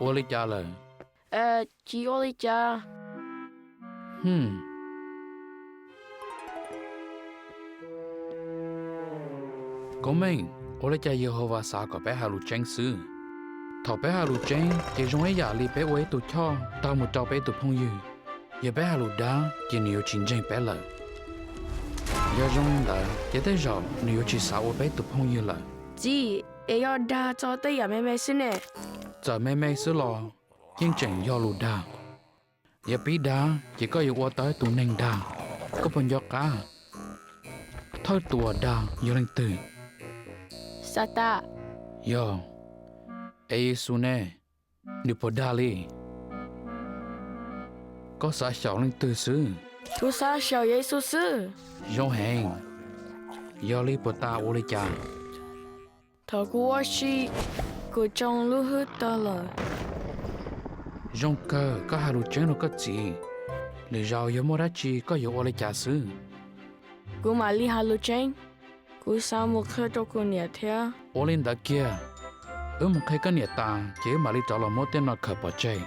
Ua li cas lawm? Tsis ua li cas. Koob Meej, ua li cas Yehauvas xav kom peb hais lus tseeb xwb? Thaum peb hais lus tseeb ces zoo ib yam li peb ua ib tug choj taug mus rau peb tus phooj ywg. Yog peb hais lus dab ces nws yuav tsis ntseeg peb lawm. Yog zoo li ntawd ces tej zaum nws yuav tsis xav ua peb tus phooj ywg lawm. Txiv, es yog dag txog tej yam me me xwb ne? Txawm me me xwb los yeej tseem yog lus dag. Yog pib dag ces koj yuav ua tau ib tug neeg dag. Koj puas nco qab thawj tus uas dag yog leej twg? Xatas. Yog, es Yexus ne, nws puas dag li? Koj xav xyaum leej twg xwb? Kuv xav xyaum Yexus xwb. Zoo heev. Yog li puas tas ua li cas? Thaum kuv ua si, kuv tsoo lub hwj tawg lawm. Zoo kawg koj hais lus tseeb rau koj txiv. Lwm zaus yog muaj dab tsi koj yuav ua li cas xwb? Kuv mam li hais lus tseeb. Kuv xav mus qhia rau kuv niam thiab. Ua li ntawd kiag, wb mus qhia koj niam tas ces wb mam li rov los muab tej no khaws pov tseg.